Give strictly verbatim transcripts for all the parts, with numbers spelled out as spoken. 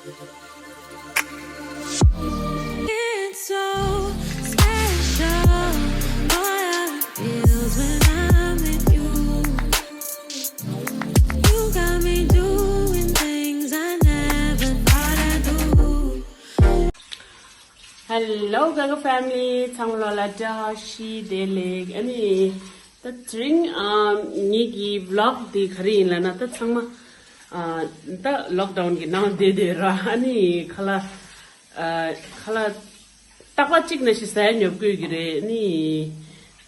It's so special, boy, how it feels when I'm with you. You got me doing things I never thought I'd do. Hello Gaga family, ཚང་མ་ལ་བཀྲ་ཤིས་བདེ་ལེགས། ཨ་ནི་ད་དེ་རིང་ཨ་ངེད་ཀྱི་vlog འདི་ག་རེ་ཡིན་ལབ་ན། ད་ཚང་མ་ཨ་ད་lockdown གི་ནང་བསྡད་བསྡད་ར། ཨ་ནི་ཁ་ལག་ཨ་ཁ་ལག་རྟག་པ་གཅིག་ནང་བཞིན་ཟ་ཡ་ཉོབ་དགོས་ཀྱི་རེད། ཨ་ནི་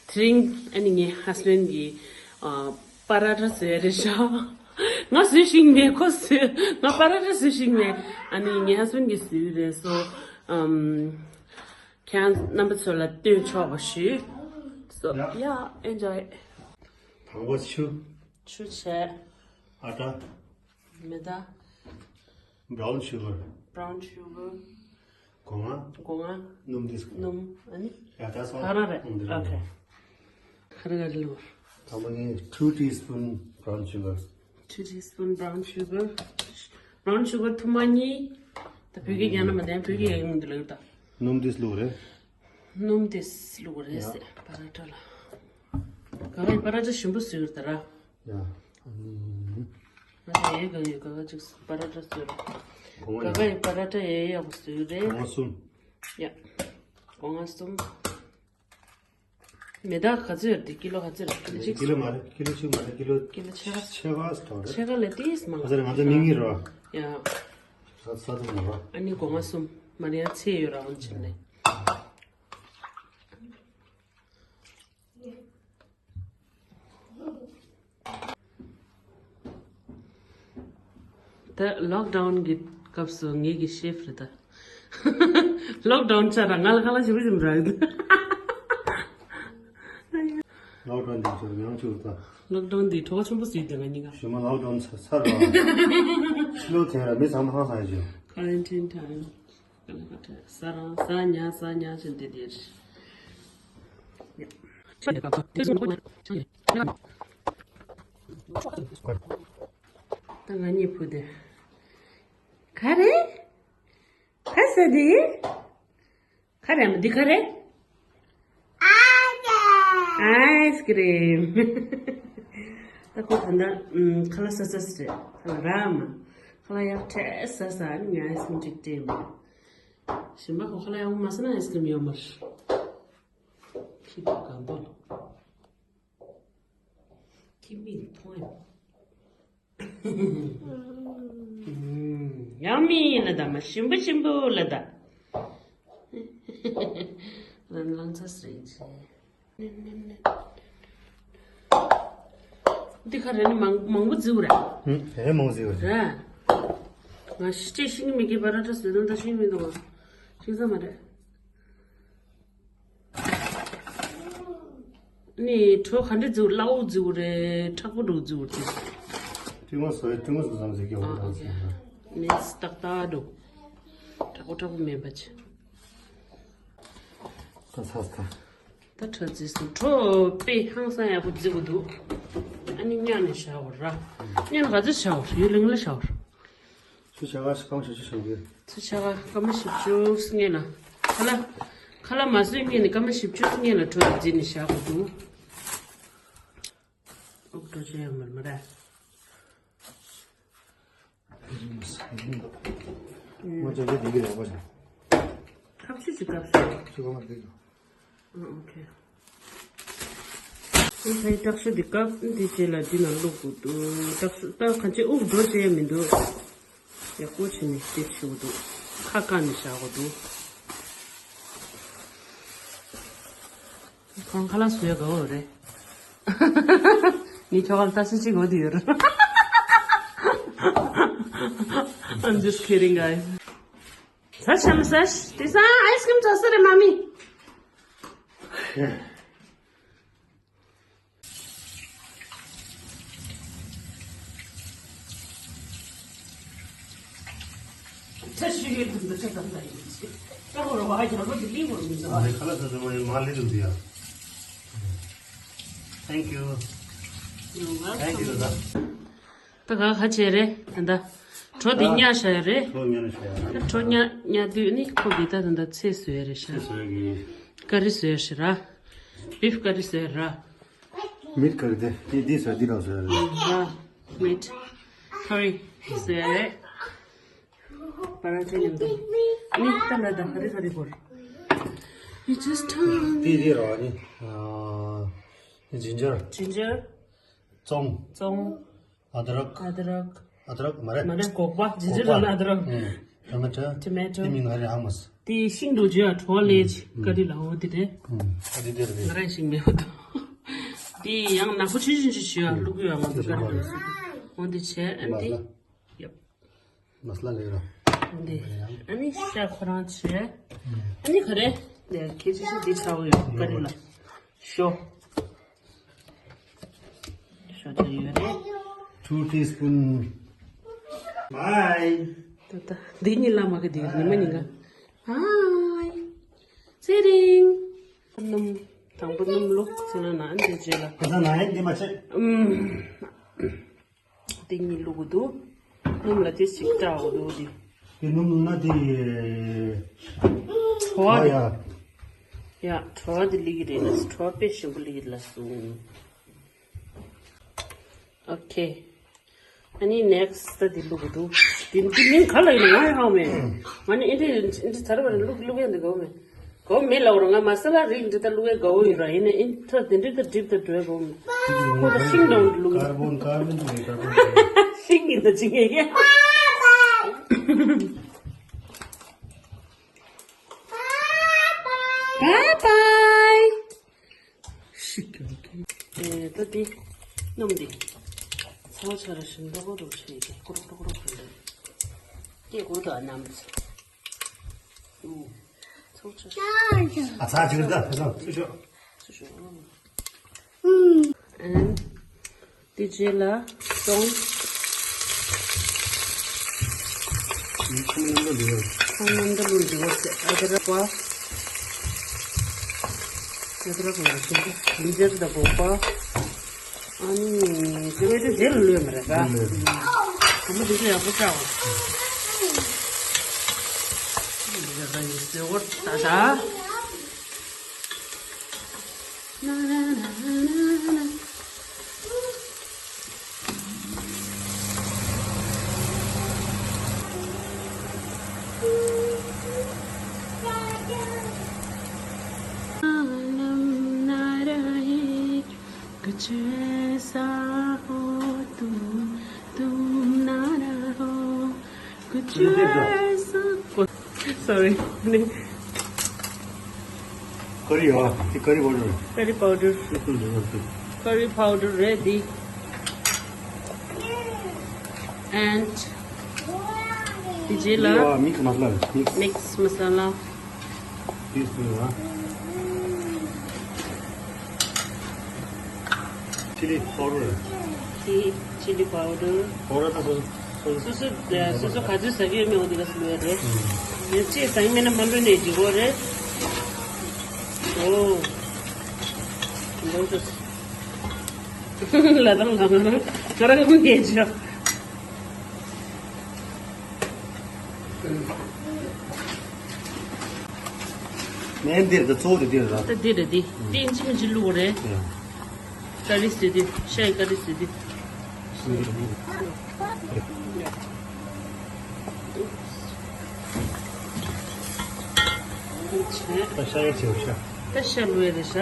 དེ་རིང་ཨ་ནི་ངའི་husband གིས་ཨ་པ་ར་ཊ་བཟོས་རེད་ཤག་ང་བཟོས་ཤེས་མེད། ཁོ་བཟོས། ང་པ་ར་ཊ་བཟོས་ཤེས་མེད། ཨ་ནི་ངའི་husband གིས་བཟོས་རེད། So ཨམ་ཁྱེད་རྣམ་པ་ཚོ་ལ་སྟོན་ཆོག་པ་ཞུས། So yeah, enjoy. དང་པོ་ཆུ། ཆུ་བྱས། ཨ་ཊ། མེ་ད། brown sugar. Brown sugar. སྒོ་ང་། སྒོ་ང་། སྣུམ་དེ། སྣུམ། ཨ་ནི། ཡ་ད་སོང་། ག་རེ་རེད། སྣུམ་དེ། Okay. ག་རེ་ག་རེ་བླུགས། དང་པོ་ནི་two teaspoon brown sugar. Two teaspoon brown sugar. Brown sugar ཐུར་མ་གཉིས། ད་བོད་སྐད་རྒྱག་ན་མ་བདེན། བོད་སྐད་རྒྱག་ཡོང་དུ་ལ་ཡོད་ད། སྣུམ་དེ་བླུགས་རེད། སྣུམ་དེ་བླུགས་རེད་ཟེར། པ་ར་ཊ་ལ། ག་རེ་པ་ར་ཊ་ཞིམ་པོ་བཟོས་ཡོད་ད་ར། ཡ། ཨ་ནི། ང་ལ་ཡོད་ག་ཡོད་ག་ག་ཅིག་པ་ར་ཊ་བཟོས་ར། གོང་ཡ། ག་ག་ཡོད་པ་ར་ཊ་ཡ་ཡག་པོ་བཟོས་རེད། གོང་གསུམ། ཡ། སྒོ་ང་གསུམ། མེ་ད་ག་ཚོད་ཡོད་རེད། ཀི་ལོ་ག་ཚོད་རེད། ཀི་ལོ་གཅིག་ཀི་ལོ་མ་རེད། ཀི་ལོ་གཅིག་མ་རེད། ཀི་ལོ། ཀི་ལོ་ཕྱེད་ཀ། ཕྱེད་ཀ་ཙམ་རེད། ཕྱེད་ཀ་ལས་ཏིས་མང་། ང་ཚོ་རེད། ང་ཚོ་མི་གཉིས་རེད་བ། ཡ། ས་ས་ཐུབ་མ་རེད། ཨ་ནི་སྒོ་ང་གསུམ་མ་རེད། ཡ་ཚད་ཡོད་ར། འོན་ཕྱིན་ནས། ད་lockdown གི་སྐབས་སུ་ངེད་ཀྱི་chef རེད་ད། Lockdown ཆགས་ར་ང་ལ་ཁ་ལག་ཞིམ་པོ་ཞིམ་པོ་རག་ཡོད། Lockdown འདི་ཚོ་མྱང་ཆུ་ད། Lockdown འདི་གྲོགས་ཆེན་པོ་ཟིག་དེ་ང་གཉིས་ཀ། ཞུ་མ་lockdown ཚར་ཚར་ར། ཕྱི་ལོགས་ཐོན་ར་མི་ཚང་མ་ཧང་སང་ཡོད། Quarantine time. ཟ་རང་ཟ་ཉ་ཟ་ཉ་བྱས་འདི་འདིར། ད་ང་གཉིས་བུ་དེ། ག་རེ། ག་ཟེར་འདི། ག་རེ་མ་འདི་ག་རེ། ice cream. ད་ཁོ་ད་ལྟ་ཁ་ལག་ཟ་ཟ་ཟེར། ཁ་ལག་རག་མ། ཁ་ལག་ཡག་ཁྲེ་ཟ་ཟ་ནི་ང་ice cream ཅིག་སྤྲད་མ། གཞན་པ་ཁོ་ཁ་ལག་ཡག་པོ་མ་ཟ་ན་ice cream ཡོད་མ་རེད། ཁྱི་དེ་གང་པོ། ཁྱི་མིག་མཐོང་ཡང་། Yummy ལ་ད་མ་ཞིམ་པོ་ཞིམ་པོ་ལ་ད། རང་ལང་ཚ་སེ་རེད་ཅེ། འདི་ག་རེ་ནི་མང་མང་པོ་བརྫིས་ར། ཧུམ། དེ་མང་བརྫིས་ར། ར། ང་ཤི་ཅེ་ཤི་མི་གི་པ་ར་ཏྲ་ཟེར་ན་ད་ཤི་མི་འདུག་བ། ཤི་ས་མ་རེད། ནི་གྲོ་ག་འདྲ་བརྫིས། སླ་བོ་བརྫིས་རེད། མཁྲེགས་པོ་འདྲ་བརྫིས་ཏེ། ཏིང་ངོ་སོ་ཡི་ཏིང་ངོ་སོ་ཙམ་ཟེར་གྱི་ཨ། འོ་ཨོ་ཁེ། ནི་ཏག་ཏག་འདྲ། མཁྲེགས་པོ་མཁྲེགས་པོ་མེད་པ་ཅི། ད་ཚ་ཚ། ད་ཁྲ་ཙི་སུ་གྲོ་དཔེ་ཧང་སང་ཡག་པོ་བརྫིས་འདུག་ཨ་ནི་ཉག་ནས་བཞག་པ་ར། ཉག་ནས་ག་ཚོད་བཞག་པ། ཡུན་རིང་ལ་བཞག་པ། ཚུར་བྱ་བ་སྐར་མ་བཞི་བཅུ་བྱུང་གི། ཚུར་བྱ་བ་སྐར་མ་བཞི་བཅུ་སྔོན་ལ། ཁ་ལག་ཁ་ལག་མ་བཟོས་སྔོན་ནས་སྐར་མ་བཞི་བཅུ་སྔོན་ལ་གྲོ་བརྫིས་ནས་བཞག་དགོས་འདུག་ཨོ་གྲོ་ཆེ་ཡང་མར་མ་ར། ང་ཚོ་འདི་འདི་གི་ལས་པ་བྱ། ཐབས་ཤེས་ཀྱི་སྐབས་སུ། ཚུར་གོ་མ་འདི་གི། ཨ་ཨོ་ཁེ། ཁོང་ཚོའི་དྲག་ཤོས་འདི་སྐབས་འདི་རྗེས་ལ་འདི་ནང་བླུག་དགོས་འདུག་དྲག་ཤོས་ད་གང་ཅི་དབུགས་འགྲོ་བྱས་མི་འདུག་ཡག་པོ་བྱས་ནས་དེ་བྱེད་དགོས་འདུག་ཁ་བཀག་ནས་བཞག་དགོས་འདུག་ཁོང་ཁ་ལག་བཟོ་ཡག་དགའ་བོ་རེད། ངས་ཁྱོ་ག་ལ་ལྟ་ཞིབ་བྱེད་དགོས་དེ་ཡོད་རེད། I'm just kidding, guys. ཟ་ཤམ་ཟ་ཤ། དེ་སང་ཨའི་སི་ཀྲིམ་ཟ་ས་རེད་མ་མི། ད་ཤི་ཡོད་དུ་འདི་ཆ་ཙམ་ད་ཡིན་ཅི། ད་ཧོ་ར་བ་ཡང་རོ་དེ་ལིང་བོར་མི་ཟ་བ། ཁ་ལག་ཟ་ཟ་མ་ཡིན་མ་ལི་དུ་འདི་ཡ། Thank you. You're welcome. Thank you, ད་ག་ག་བྱས་རེད་ད་ད། གྲོ་དེ་ཉར་བཞག་ཡ་རེད། གྲོ་ཉར་བཞག་ཡ་རེད། གྲོ་ཉར་ཉར་དུས་ནི་ཁོ་གི་ད་ད་ད་ཚལ་བཟོས་ཡ་རེད་ཤག་ཚལ་བཟོས་ཀྱི། ཀ་རི་བཟོས་ཡ་ཞིག་ར། བིབ་ཀ་རི་བཟོས་ཡ་ར། མིད་ཀ་རི་དེ་དེ་དེ་བཟོས་དེ་ར་བཟོས་ཡ་རེད། ར། མིད་ཀ་རི་བཟོས་ཡ་རེད། པ་ར་ཅོ་མཉམ་དུ། ནི་ད་ལ་ད་ཧ་རི་ཧ་རི་བོར། You just told me. དེ་དེ་ར་ནི། ཨ། ཇིན་ཇར། ཇིན་ཇར། ཙོང་། ཙོང་། ཨ་དྲག་ཨ་དྲག་ཨ་དྲག་མ་རེད། མ་རེད། སྒོག་པ། ཇི་ཇི་ལ་ཨ་དྲག་ཨུམ། ཊོ་མེ་ཊོ། ཊོ་མེ་ཊོ། དེ་མིང་ང་རེད་ཨ་མོས། དེ་ཤིང་འདུག་ཇི་ཨ་གྲོ་ལས་ཀ་རི་ལ་འོ་དེ་རེད། ཨུམ། ཨ་དེ་དེ་རེད། ང་རང་ཤིང་མེད་པ་དང་། དེ་ཡང་ནག་པོ་ཆུ་ཆུ་ཆུ་ཆུ་ཨ་བླུག་ཡོད་ང་ཚོ་ཀ་རི་ལ་སུ། འོ་དེ་བྱས་ཨ་དེ། ཡབ། མ་སླ་ལེ་ར། འདི། ཨ་ནི་ཤ་ཁོ་རང་བྱས། ཨ་ནི་ག་རེ། འདི་ཁྱེད་ཆུ་ཤ་འདི་ཆའོ་ཡོད་ཀ་རི་ལ། ཤོ། ཤོ་དེ་ཡོད་རེད། Two teaspoon. Hi. ད་ད་འདི་གཉིས་ལ་མ་གི་འདི་ཉི་མ་གཉིས་ཀ། Hi. ཚེ་རིང་། སྣུམ། དང་པོ་སྣུམ་བླུགས་ཚེ་ན་ན་འདི་རྗེས་ལ། ཁ་སང་ན་ཡིན་འདི་མ་བྱེད། ཨུམ། དེ་གཉིས་བླུགས་འདུག་སྣུམ་ལ་དེ་ཞིག་བཀྲ་འོ་འདུག་དེ། དེ་སྣུམ་ན་དེ། བྲོ་བ་དེ། ཡ། ཡ་བྲོ་བ་དེ་ལི་གི་རེད་ལ་བྲོ་བ་དཔེ་ཞིམ་པོ་ལི་གི་རེད་ལ་སུ། ཨོ་ཁེ། ཨ་ནི་next་དེ་བླུགས་འདུག་དེ་དེ་མིང་ག་ལ་ཡིན་ང་ཡང་ཧ་མེད། ང་ནི་ཨིན་དྲི་ཨིན་དྲི་ཚར་བ་རེད་བླུགས་བླུགས་ཡ་འདི་གོ་མེད། གོ་མེད་ལབ་རུང་ང་མ་ས་ལ་རིགས་འདི་ལྟ་བླུགས་ཡ་དགའ་བོ་ཡིན་ར། ཡིན་ནའི་ཨིན་ཐོ་དེ་འདྲི་ད་འགྲིབ་ད་འགྲོ་ཡ་དགའ་བོ་མེད། ཁོ་ད་ཤིང་སྡོང་བླུགས། ཀར་བོན་ཀར་བོན་དེ་ཀར་བོན། ཤིང་གི་ད་ཅི་ངེས་ཀྱི། Bye bye. ཤིག་ཀྱང་ཀྱང་། ཨེ་ད་འདི་སྣུམ་འདི་ཚ་བ་ཆ་ར་ཞིམ་ཏོག་ཏོག་བྱས་ཏེ་ཀོ་རོག་ཀོ་རོག་གོ་རེད། སྐྱེ་དགུ་དང་རྣམས། ཚོགས་ཆ། ཨ་ཚ་ཅིག་རེད་ད་ཕེ་སང་ཚུ་ཤོག་ཚུ་ཤོག་ཨན། དེ་རྗེས་ལ་སོང་། ཁོང་རྣམ་པ་འདི་བ། ཁོང་རྣམ་པ་འདི་བ་ཟེར་ཨ་ད་ར་པ། ཨ་ད་ར་པ་ལ་ཞིམ་པོ་ཇིན་ཇར་དང་སྒོག་པ། ཨ་ནི་དེ་བས་དེ་རྗེས་ལ་ལུས་མ་རེད་ད། ལུས་མ་རེད། དེ་མ་དེ་ཚོ་ཡག་པོ་བཀྲ་བ། འདི་ལ་ད་ཡིན་ཟེར་བ་ད་ད། कुछ ऐसा हो तुम, तुम ना रहो। Sorry. Curry ཡོད། དེ་curry powder། Curry powder. Curry powder རེད་འདི། And དེ་རྗེས་ལ་ཡོད། Mix masala། Mix masala། Mix masala། Teaspoon ཡོད། Chili powder། དེ་chili powder། Powder ད་སོ་སོ་སོ་སོ་སོ་ག་ཚོད་ཟ་གི་ཡོད་མེད་འོ་དེ་ག་ཚོད་ལོས་རེད། ཡོད་ཅེས་ཟ་གི་མེད་ན་མ་ལོས་ནས་འཇིག་གོ་རེད། ཨོ། ལོས་ཏོ། ལ་དང་ལ་ང་རང་ང་རང་ངོ་ཉེས་ཆོག་ནས་འདིར་ད་གཙོ་བོ་དེ་འདིར་ར། ད་འདི་རེད་འདི། འདི་ཨིན་ཅི་མིན་ཅི་བླུགས་རེད། ཀ་རི་ཟེར་དུས་ཤའི་ཀ་རི་ཟེར་དུས། ད་ཤ་ཡ་བྱེད་ཤ། ད་ཤ་ལུས་རེད་ཤ།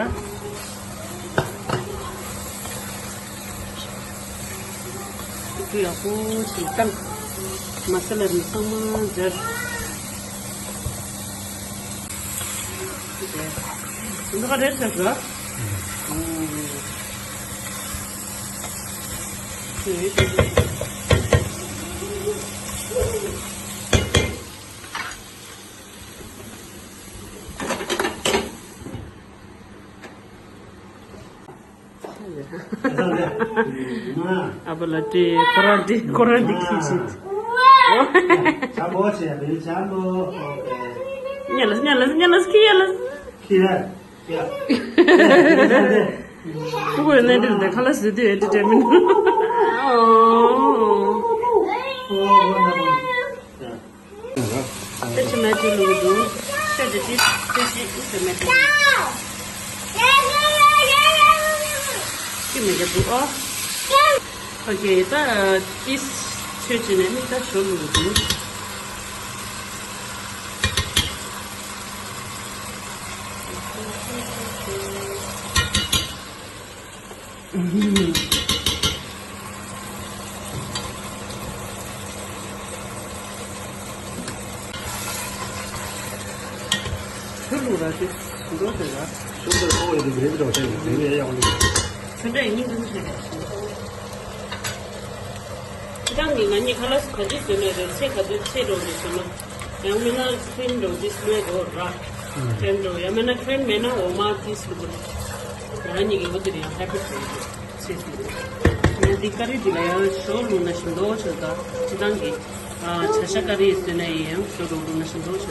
ཏུ་ཡག་པོ་ཞིག་བཏང་། མ་ས་ལ་རིགས་ཚང་མ་སྦྱར། འདི་ག་རེད་ཟེར་གི། ཨ་བ་ལ་ཏི་ཁོ་རང་ཏི་ཁོ་རང་ཏི་ཁི་ཆི། ཆམ་པོ་ཆེ་བི་ཆམ་པོ། ཉལ་ལ་ཉལ་ལ་ཉལ་ལ་ཁི་ཡ་ལ། ཁི་ཡ། ཁུ་གོས་ནན་ཏི་ལ་ཁ་ལ་སི་ཏི་ཨེན་ཊར་ཊེན་མེན་ཊི། ད་ཊོ་མེ་ཊོ་བླུགས་འདུག་ཤོད་དེ་ཏིས་ཏིས་ཏིས་ཊོ་མེ་ཊོ། ཅི་མི་རྒྱབ་འདུག་ཨོ། ཨོ་ཁེ། ད་ཏིས་ཆོས་བྱས་ནས་ནི་ད་ཞོ་བླུགས་འདུག་ཆུ་བླུགས་ར་ཅིག་འགྲོ་ཟེར་ར། ཆུ་བླུགས་ཁོ་བའི་དེ་རེད་འགྲོ་ཟེར་ནས་དེ་ནས་ཡག་ལུགས། ཆུ་འདྲ་ཡིན་འདུག་ཟེར་ར། ཁྱེད་རང་གིས་ང་གཉིས་ཁ་ལག་ག་འདྲ་བཟོས་ནས་རེད། ཚེ་ག་དུས་ཚེ་འགྲོ་འདྲ་བཟོས་ན། ཡང་མིན་ན་ཁི་རིམ་འདྲ་འདི་བཟོས་དགོས་ར། ཁི་རིམ་འདྲ་ཡང་མིན་ན་ཁི་རིམ་མེད་ན་འོ་མ་ཏིས་བླུགས་དགོས། ང་གཉིས་ཀྱི་འོ་དེ་རེད། ཡང་ཧེ་པི་ཚེ་ཚེ་ཟེར་དགོས། ཡང་འདི་ཀ་རི་འདི་ལ་ཡང་ཞོ་བླུགས་ན་ཞིམ་མདོག་ཆེ་ད། སྤྱིར་བཏང་གི་ཨ་བྱ་ཤ་ཀ་རི་བཟོས་ན་ཡིན། ཡང་ཞོ་བླུགས་ན་ཞིམ་མདོག་ཆེ་ད།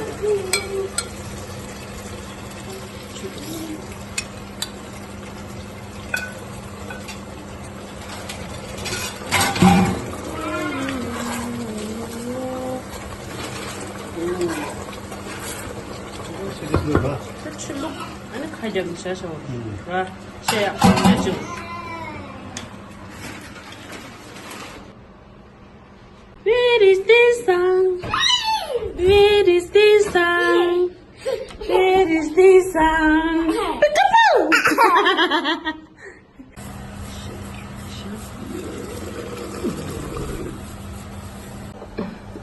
ཆུ་བླུགས། ཨ་ནི་ཁ་རྒྱབ་ནས་བྱ་བྱ་བ་ར། ཆེ་ཡག་ཆེ་ཆེ། Where is this song? Where is this song? Where is this song? Peekaboo!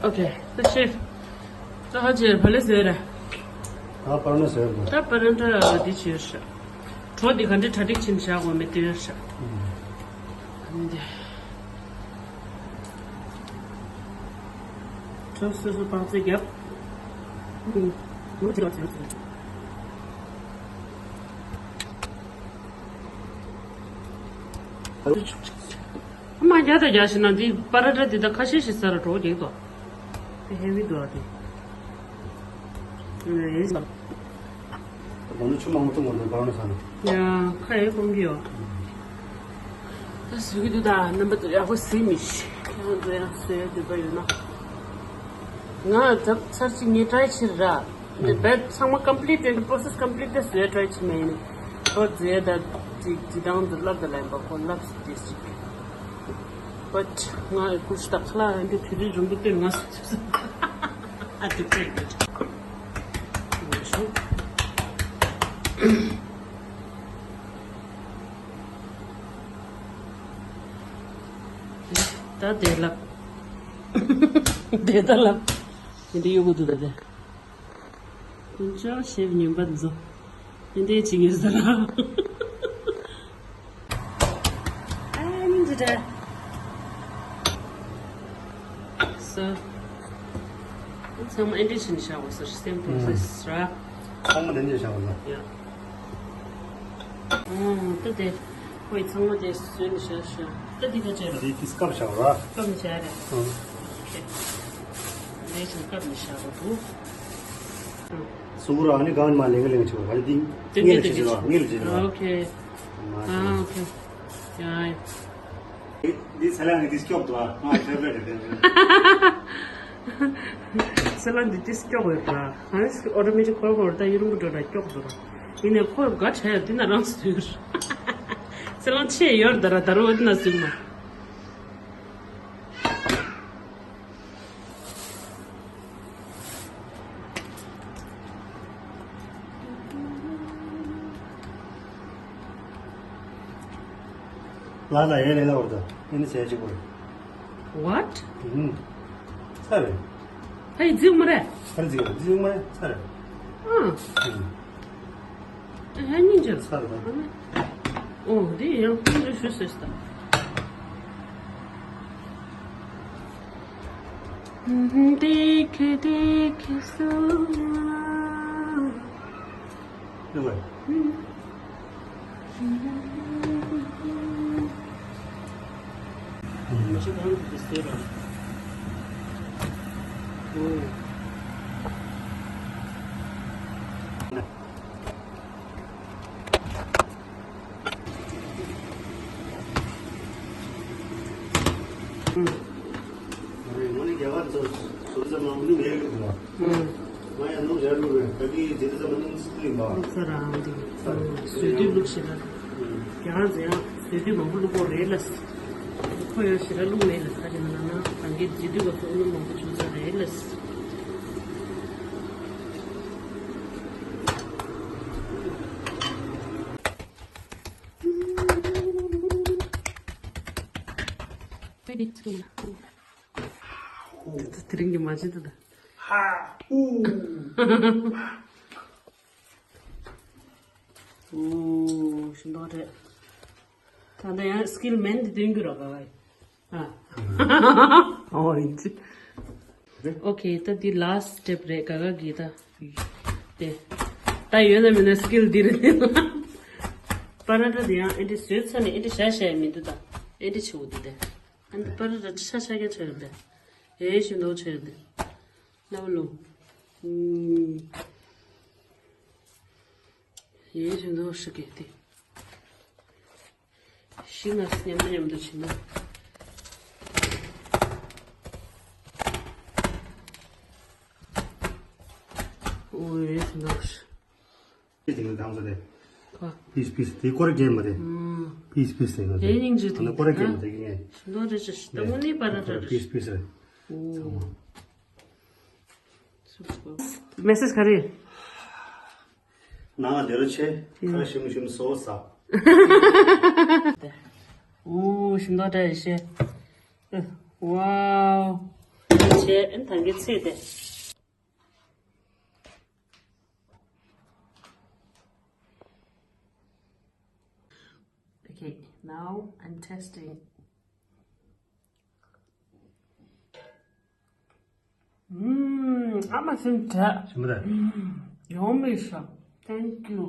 Okay, the chef. ད་ཧ་ཅེ་བ་ལེ་ཟེར་ར། ད་པར་ན་ཟེར་ར། ད་པར་ན་འདི་བྱས་ཤག་གྲོ་འདི་ག་འདྲ་གྲ་སྒྲིག་བྱས་ནས་བཞག་དགོས་མེད་དེ་ཡོད་ཤག་ཨ་ནི་འདི། གྲོ་སོ་སོ་སྤགས་རྫས་བརྒྱབ། ཨུམ། ངོ་དེ་རོ་དེ་རོ་དེ་རོ། ཨ་མ་རྒྱ་དང་རྒྱ་ཞིག་ན་འདི་པ་ར་ཏྲ་འདི་དག་ཁ་ཤས་ཤིག་ཟ་ར་འགྲོ་རྒྱག་དོ། དེ་ཧེ་བི་འདུག་ཨ་དེ། ཨེ། ད་ནི་ཆུ་མང་པོ་བཏུང་བ་ན་འབར་ནས་ཟ་ན། ཡ། ཁ་ཡེ་གཏོང་གི་ཡོད། ད་བཟོས་ཀྱི་འདུག་ད་རྣམ་པ་ཚོ་ཡག་པོ་གཟིགས་མི་ཤེས། ཁྱེད་རང་ཚོ་ཡང་བཟོ་ཡ་འདོད་པ་ཡོད་ན། ང་ད་ཚར་གཅིག་ངས་ཊྲའི་བྱེད་ར། འདི་བེད་ཚང་མ་ཀམ་པི་ལིཊ་ཡོད་ཀྱི། པོ་རོ་སེ་སི་ཀམ་པི་ལིཊ་དེ་བཟོས་ཊྲའི་བྱེད་མེད་ནི། ཁོ་བཟོས་ད་ཅིག་ཅི་དང་འདི་ལབ་ད་ལན་པ་ཁོ་ལབ་སི་ཏེ་ཅིག But ང་ཀུ་ཤུ་དང་ཁ་ལག་འདི་དུས་རིང་རིང་པོ་བསྟེན་ང་སོ་སོ་ཨ་དེ་བསྟེན་གི་ད་དེ་ལབ། དེ་ད་ལབ། འདི་ཡོད་གི་འདུག་ད་དེ། དཀོན་མཆོག་ཤེས་ཉན་པ་འཛོ། དེ་འདྲའི་ཅིག་ཡོད་ཟེར་ལ། ཨ་ནི་འདི་འདྲ། སོ། ཚང་མ་ཨེ་འདྲ་བྱས་ནས་བཞག་དགོས་ཟེར། སེམ་པོ་ཟེར་ར། ཚང་མ་དེ་འདྲ་བཞག་དགོས་ཟེར། ཡ། ཨང་། ད་དེ། ཁོས་ཚང་མ་དེ་བཟོས་ནས་བཞག་བཞག་ད་འདི་ག་བྱས་ར། འདི་ཏིས་ཀབ་བཞག་ར། ཀབ་ནས་བཞག་ར། ཨང་། ཨོ་ཁེ། རེད་ཅིང་ཀབ་ནས་བཞག་ར་འདུག་ཨང་། སུ་ར་ཨ་ནི་གང་མ་ལེང་ལེང་ཆུ་བ་ལི་ཏིང་དེ་ངེལ་འདི་ཆེ་ཆེ་ར། ངེལ་ཆེ་ཆེ་ར། ཨོ་ཁེ། མ་ཨ་ཆེ། ཨོ་ཁེ། ཡ་ཡ། འདི་ཚ་ལ་ནི་ཏིས་སྐྱོབ་འདུག་ཨ། ང་ཕེབ་རེད་དེ། ཚ་ལ་འདི་ཏིས་སྐྱོབ་ཡོད་པ། ཨ་ནི་ཨོ་ཏོ་མེ་ཊིག་ཁོལ་ཁོལ་ད་ཡུན་རིང་པོ་འགྲོ་ལ་སྐྱོབ་འདུག་ར། ཡིན་ནའི་ཁོ་དགའ་བྲལ་འདི་ན་རང་སུ་ཡོད། ཚ་ལ་ཆེ་ཡོད་ད་ར། ད་རུང་འདི་ན་སུ་མ། ལ་ལ་ཡེ་ལེ་ལ་བར་དུ་ཨེ་ནི་ཟས་ཅིག་བར། What? ཨུམ། ཚར་རེད། ཧེ་རྫིག་མ་རེད། ཧར་རྫིག་རྫིག་མ་རེད། ཚར་རེད། ཨ། ཨུམ། ཧ་ཉིན་ཅི་ས་རེད། ཨོ་དེ་ཡང་ཁོང་ཚོས་ཞུ་ཟེར་ས། དེ་ཁེ་དེ་ཁེ་སུ་ཡ། ཨུ་ཝེ། ང་ཡང་ལུག་རེ་བླུགས་རེད། ད་གི་དེ་ཚོ་ཚང་མ་སྣུམ་ཚིག་ཡིན་པ། བླུགས་ས་རང་དེ་བཟོས་དུས་བླུགས་ཤེས་ན། རྒྱ་ང་ཚོ་ཡང་བཟོས་དུས་མང་པོ་བླུགས་དགོས་རེད་ལ། ཁོ་ཡང་ཞེ་དྲག་བླུགས་མེད་ལ། ད་དེ་ནང་ན་ད་གི་བཟོས་དུས་སྐབས་སུ་སྣུམ་མང་པོ་བྱུང་ས་རེད་ལ། དེ་རིང་གི་མ་བྱེད་ད། ཧ། ཨུ། ཨུ། ཞིམ་མདོག་རེད། ད་ལྟ་ཡང་སི་ཀིལ་མེན་དེ་སྟོན་རྒྱུ་རོགས་ག་བ་ཡིན། ཨ། ཨོ་ཡིན་ཅི། ཨོ་ཁེ། ད་འདི་ལ་སི་ཊི་སི་ཊེབ་རེད། ག་ག་གི་ད། དེ། ད་ཡོད་ན་མེད་ན་སི་ཀིལ་འདི་རེད། པ་ར་ཊ་དེ་ཡང་ཨེ་འདྲ་བཟོས་ཚར་ནས་ཨེ་འདྲ་བཞག་བཞག་ཡ་མི་འདུག་ད། ཨེ་འདྲ་བྱེད་འོ་འདི་དེ། ཨ་ནི་པ་ར་ཊ་ཤ་ཤ་རྐྱང་ཆགས་ཡོད་པས། ཨེ་ཞིམ་མདོག་ཆགས་ཡོད་པས། ལ་བ་ལོ། ཨུམ། ཡེ་ཞིམ་མདོག་ཤི་གེ་དེ། ཤི་ང་མཉམ་དུ་མཉམ་དུ་བྱེད་ན། ཨོ་ཡེ་ཞིམ་མདོག་ཤི། དེ་གི་གང་ཟེར་རེད། ཁ། པིས་པིས་དེ་སྐོར་རྒྱན་མ་རེད། ཨུམ། པིས་པིས་དེ་གི་དེ་སྙིང་རྗེ་དེ་སྐོར་རྒྱན་མ་དེ་གི་ངས། ཞིམ་མདོག་རེད་ཅེས་ད་དངོས་གནས་པ་ར་འདྲ་རེད། པིས་པིས་རེད། ཨོ། ཚང་མ། མེ་སེ་ཇི་ག་རེ། ནང་ང་བདེ་རོགས་བྱེད། ཁ་ཞིམ་ཞིམ་བཟོ་ས། ཨོ་ཞིམ་མདོག་འདྲ་ཡེ་ཤེས། ཝའོ། བྱས་ཨན་ཐང་གི་ཚེ་དེ། Okay, now I'm testing. ཨམ། ཨ་མ་སེམས་ཁྲལ། ཞིམ་པ་རེད། ཡོང་མི་ཤ། Thank you.